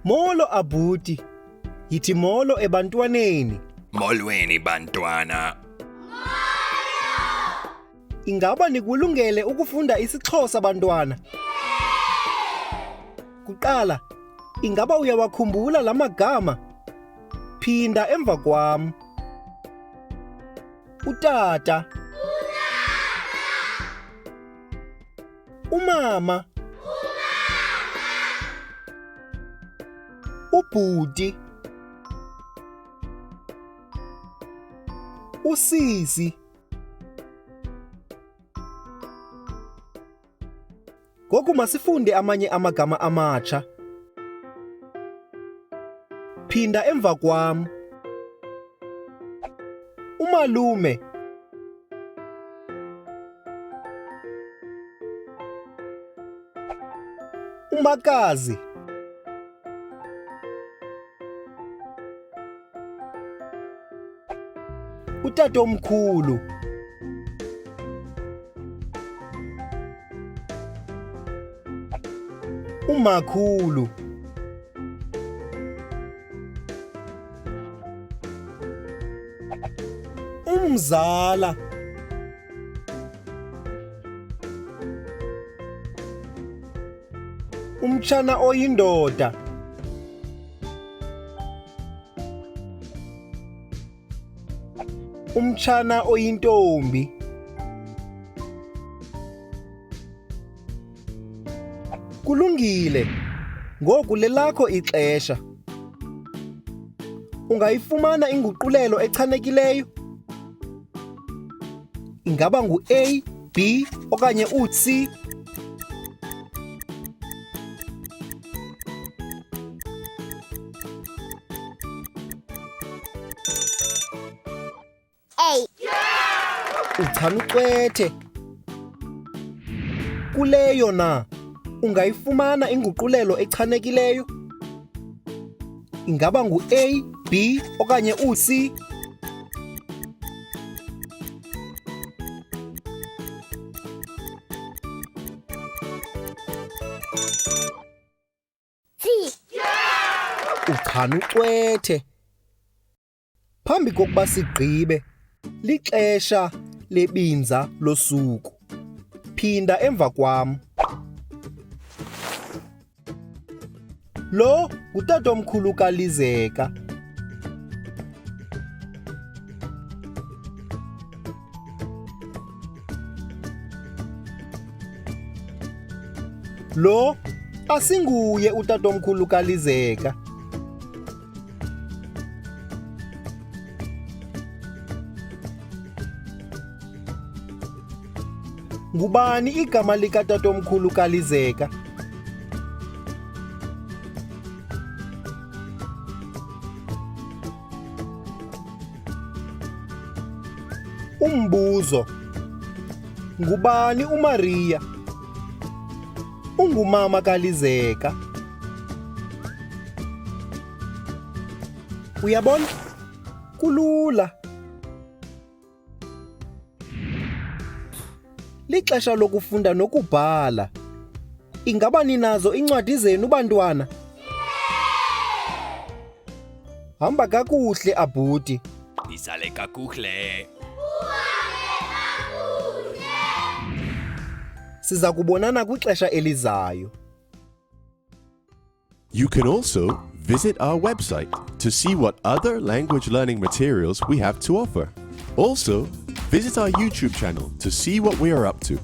Molo abhuti. Yithi molo ebantwaneni. Molweni bantwana. Ingaba nikulungele ukufunda isiXhosa bantwana? Kuqala, ingaba uyawakhumbula la magama? Phinda emva kwam. Utata. Umama. Ubhuti. Usisi. Ngoku masifunde amanye amagama amatsha. Phinda emva kwam. Umalume. Umakazi. Utatomkhulu. Umakhulu. Umzala. Umtshana oyindoda. Umtshana oyintombi. Kulungile. Ngoku lelakho ixesha. Ungayifumana inguqulelo echanekileyo? Ingaba ngu-A, B okanye u-C? A. Uchanucwethe. Kuleyo na ungayifumana inguqulelo echanekileyo? Ingaba ngu-A, B okanye u-C? C. Uchanucwethe. Phambi kokuba sigqibe, lixesha lebinza losuku. Phinda emva kwam. Lo ngutatomkhulu kaLizeka. Lo asinguye utatomkhulu kaLizeka. Ngubani igama likatatomkhulu kaLizeka? Umbuzo. Ngubani uMaria? Ungumama kaLizeka. Uyabona? Kulula. Lixesha lokufunda nokubhala. Ingaba ninazo iincwadi zenu bantwana? Hamba kakuhle abhuti. Nisale kakuhle. Siza kubonana kwixesha elizayo. You can also visit our website to see what other language learning materials we have to offer. Also, visit our YouTube channel to see what we are up to.